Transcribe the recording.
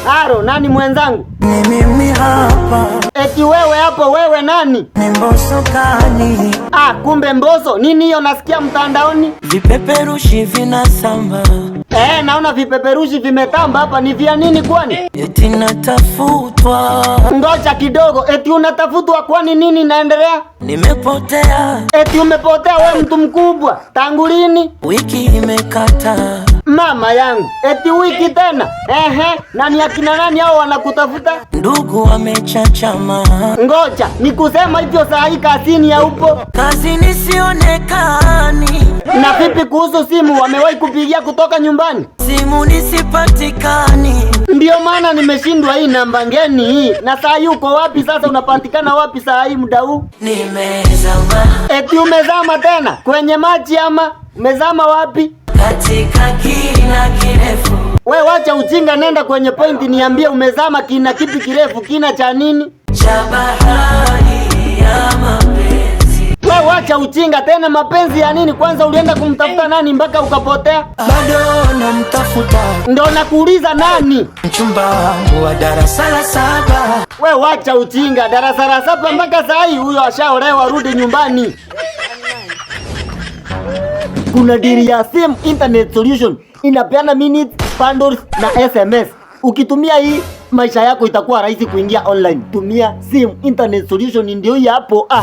Halo, nani mwenzangu? Ni mimi hapa. Eti wewe hapo, wewe nani? Ni Mbosso kani. Ah, kumbe Mbosso. Nini hiyo nasikia mtandaoni? Vipeperushi vinasamba. Eh, naona vipeperushi vimetamba hapa, ni vya nini kwani? Eti natafutwa. Ngoja kidogo, eti unatafutwa kwani nini inaendelea? Nimepotea. Eti umepotea we mtu mkubwa, tangu lini? Wiki imekata. Mama yangu, eti wiki tena? Ehe, na ni akina nani hao wanakutafuta? Ndugu wamechachama. Ngoja, nikusema hivyo saa hii kazini haupo. Kazini sionekani. Na vipi kuhusu simu, wamewahi kupigia kutoka nyumbani? Simu nisipatikani. Ndiyo maana nimeshindwa hii namba ngeni hii. Na saa hii uko wapi sasa? Unapatikana wapi saa hii muda huu? Nimezama. Eti umezama tena kwenye maji ama umezama wapi? Katika kina kirefu. We wacha ujinga, nenda kwenye pointi, niambie umezama kina kipi kirefu, kina cha nini? Cha bahari ya mapenzi. We wacha ujinga tena, mapenzi ya nini? Kwanza ulienda kumtafuta nani mpaka ukapotea? Bado namtafuta. Ndo nakuuliza nani? Mchumba wangu wa darasa la saba. We wacha ujinga, darasa la saba mpaka saa hii huyo ashaolewa, rudi nyumbani. Kuna deal ya Sim Internet Solution inapeana minutes, bundles na SMS. Ukitumia hii maisha yako itakuwa rahisi kuingia online. Tumia Sim Internet Solution, ndio hii hapo. Ah.